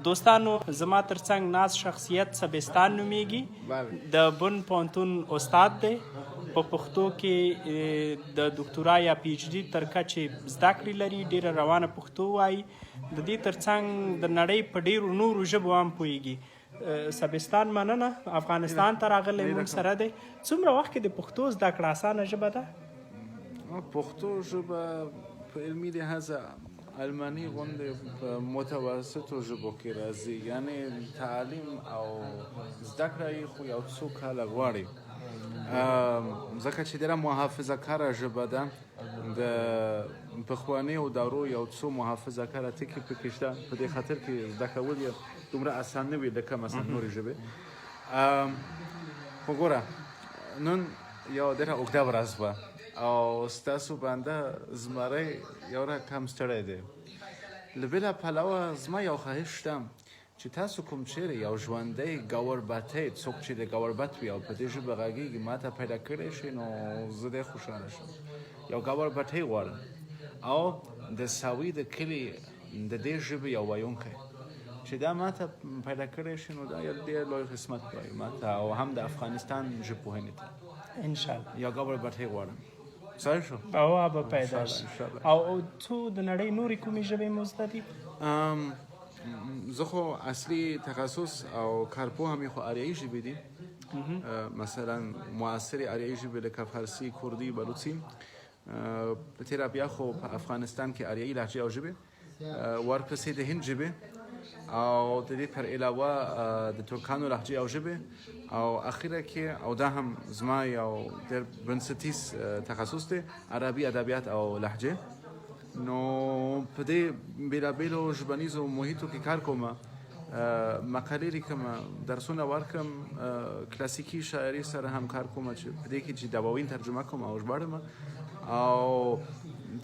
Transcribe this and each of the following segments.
دوستانو زما ترڅنګ ناست شخصیت سبستان نومیږي، د بن پوهنتون استاد دی، په پښتو کې د دکتورا یا پی ایچ ډي تر کچې زده کړې لري، ډیره روانه پښتو وایي، د دې ترڅنګ د نړۍ په ډیرو نورو ژبو هم پوهیږي. سبستان مننه، افغانستان ته راغلی مونږ سره دی. څومره وخت کې د پښتو زده کړه؟ اسانه ژبه ده؟ پښتو ژبه په علمي لحاظ الماني غوندې په متوسطو ژبو کې راځي، یعنی تعلیم او زده کړه یې خو یو څو کاله غواړي، ځکه چې ډېره محافظه کاره ژبه ده. د پخوانیو دورو یو څو محافظه کاره ټکي پکې شته، په دې خاطر کې زده کول یې دومره اسان نه وي لکه مثلا نورې ژبې. خو ګوره نن یو ډېره اوږده ورځ وه او ستاسو بنده زمری یو رقم ستړی دی. له بله پلوه زما یو خواهش شته چې تاسو کوم چیرې یو ژوندی ګوربتی، څوک چې د ګوربت وي او په دې ژبه غږیږي، ما ته پیدا کړی شي نو زه ډېر خوشحاله شم. یو ګوربتی غواړم او د ساوي د کلي د دې ژبې یو ویونکی چې دا ما ته پیدا کړی شي نو دا یو ډېر لوی قسمت وای ما ته او هم د افغانستان ژبپوهنې ته. ان شاء الله یو ګوربتی غواړم. صحیح شو او به پیدا شي. او څو د نړۍ نورې کومې ژبې مو زده دي؟ زه خو اصلي تخصص او کارپوه مې خو آریایي ژبې دي، مثلا معاصرې آریایي ژبې لکه فارسي، کردي، بلوڅي، په تېره بیا خو په افغانستان کې آریایي لهجې او ژبې، ورپسې د هند ژبې او د دې پر علاوه د ترکانو لهجې او ژبې، او اخیره کې او دا هم زما یو ډېر بنسټیز تخصص دی، عربي ادبیات او لهجې. نو په دې بېلابېلو ژبنیزو محیطو کې کار کوم، مقالې لیکم، درسونه ورکم، کلاسیکي شاعري سره هم کار کوم چې په دې کې چې دواوین ترجمه کوم او ژباړم، او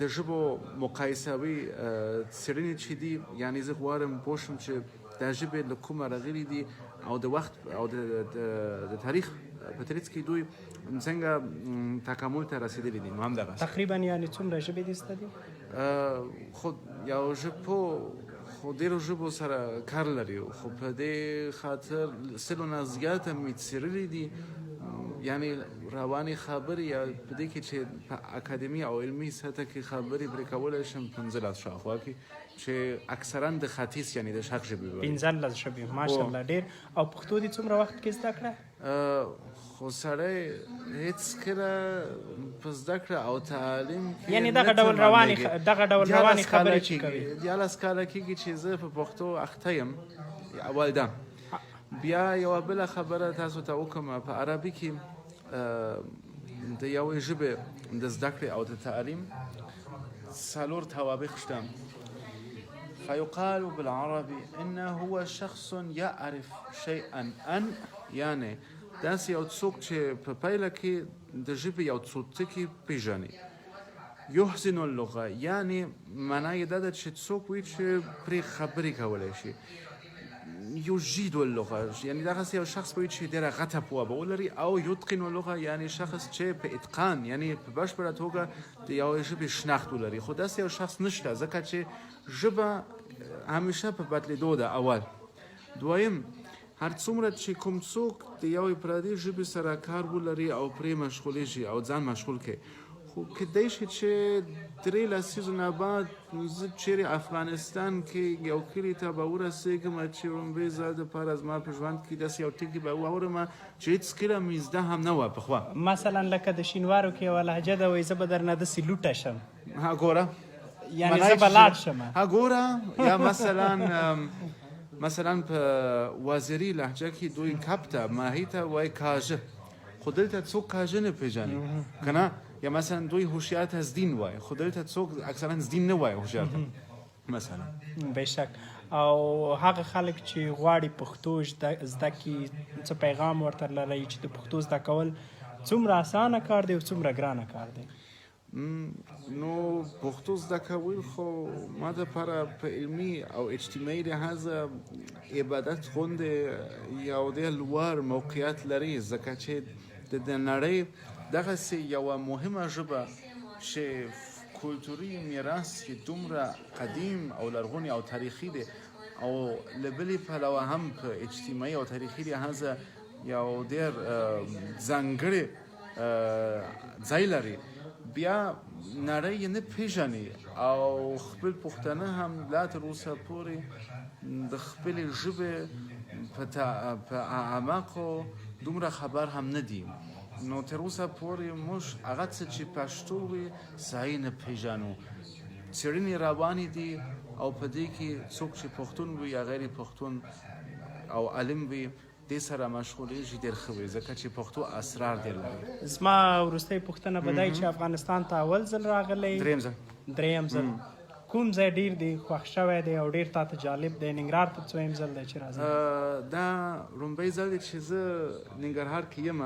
د ژبو مقایسوي څېړنې چې دي، یعنی زه غواړم پوه شم چې دا ژبې له کومه راغلي دي او د وخت او د تاریخ په ترڅ کې دوی څنګه تکامل ته رسېدلي دي. نو همدغسې. تقریبا یعنی څومره ژبې دي زده دي؟ خو یو ژبپوه خو ډېرو ژبو سره کار لري، خو په دې خاطر سلو نه زیاته مې څېړلي دي، یعنی روانې خبرې یا په دې کې چې په اکادمي او علمي سطح کې خبرې پرې کولی شم 15 شاوخوا کې، چې اکثرا د ختیځ یعنی د شرق ژبې وایي. 15 ژبې، ماشاءالله ډېر. او پښتو دې څومره وخت کې زده کړه؟ خو سړی هېڅکله په زده کړه او تعلیم کې یعنی دغه ډول روانې دغه ډول روانې خبرې چې کوي. 13 کاله کېږي چې زه په پښتو اخته یم. اول دا، بیا یوه بله خبره تاسو ته وکړم. په عربي کې د یوې ژبې د زده کړې او د تعلیم څلور توابع شته. فيقال بالعربي انه هو شخص يعرف شيئا ان، یعنی داسې یو څوک چې په پیله کې د ژبې یو څو ټکي پیژني. يحسن اللغه، یعنی معنا یې دا ده چې څوک وي چې پرې خبرې کولی شي. يجيد اللغه، یعنی دغسې یو شخص وي چې ډېره غټه پوهه به ولري. او يتقن اللغه، یعنی شخص چې په اتقان یعنی په بشپړه توګه د یوې ژبې شناخت ولري. خو داسې یو شخص نشته، ځکه چې ژبه همیشه په بدلېدو ده. اول دویم، هر څومره چې کوم څوک د یوې پردۍ ژبې سره کار ولري او پرې مشغولېږي او ځان مشغول کړي، خو کېدای شي چې 3 لسیزو نه بعد زه چیرې افغانستان کې یو کلي ته به ورسېږم چې لومړی ځل دپاره زما په ژوند کې داسې یو ټکي به واورم چې هېڅکله مې زده هم نه وه پخوا. مثلا لکه د شینوارو کې یوه لهجه ده، وایي زه به درنه داسې لوټه شم. ها ګوره، یعنی زه به لاړ شم. ها ګوره، یا مثلا په وزیري لهجه کې دوی کب ته، ماهي ته وایي کاژه، خو دلته څوک کاژه نه پېژني که نه. یا مثلا دوی هوښیار ته زدین وایي، خو دلته څوک اکثرا زدین نه وایي هوښیار ته مثلا. بېشک. او هغه خلک چې غواړي پښتو زده کړي، څه پیغام ورته لرئ چې د پښتو زده کول څومره اسانه کار دی او څومره ګرانه کار دی؟ نو پښتو زده کول خو ما دپاره په علمي او اجتماعي لحاظ عبادت غوندې یو ډېر لوړ موقعیت لري، ځکه چې د نړۍ دغسې یوه مهمه ژبه چې کلتوري میراث یې دومره قدیم او لرغونی او تاریخي دی او له بلې پلوه هم په اجتماعي او تاریخي لحاظ یو ډېر ځانګړی ځای لري، بیا نړۍ یې نه پیژني او خپل پښتانه هم لا تر اوسه پورې د خپلې ژبې په اعماقو دومره خبر هم نه دي. نو تر اوسه پورې موږ هغه څه چې پښتو وي صحیح نه پیژنو. څېړنې روانې دي او په دې کې څوک چې پښتون وي یا غیر پښتون او عالم وي دې سره مشغولېږي ډېر ښه وي، ځکه چې پښتو اسرار ډېر لري. زما وروستۍ پوښتنه به دا چې افغانستان ته اول ځل راغلی؟ دریم ځل. دریم ځل. کوم ځای ډېر دی خوښ شوی دی او ډېر تاته جالب دی؟ ننګرهار ته څویم ځل دی چې راځې؟ دا لومړی ځل دی چې زه ننګرهار کې یم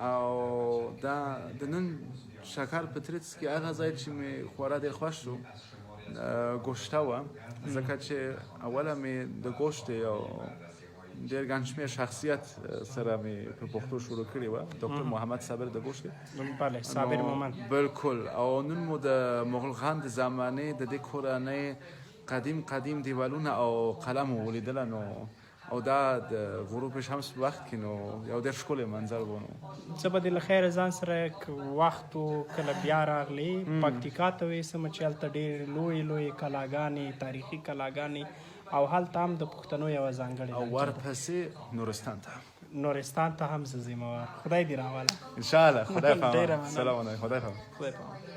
او دا د نن شکر په ترڅ کې هغه ځای چې مې خورا ډېر خوښ شو ګوشته وه، ځکه چې اوله مې د ګوشتې یو ډېر ګڼ شمېر شخصیت سره مې په پښتو شروع کړې وه، ډاکټر محمد صابر د ګوشتې. بله، صابر مومند. بالکل. او نن مو د مغل خان د زمانې د دې کورنۍ قدیم قدیم دیوالونه او قلم ولیدله، نو او دا د غروب شمس په وخت کې نو یو ډېر ښکلی منظر و. نو زه به دې له خیره ځان سره وخت و کله بیا راغلې پکتیکا ته ویسم چې هلته ډېر لویې لویې کلاګانې، تاریخي کلاګانې، او هلته هم د پښتنو یوه ځانګړې او ورپسې نورستان ته. نورستان ته هم زه ځم. خدای دې راوله ان شاء الله. خدای په امان. سلام علیکم. خدای په امان. خدای په امان.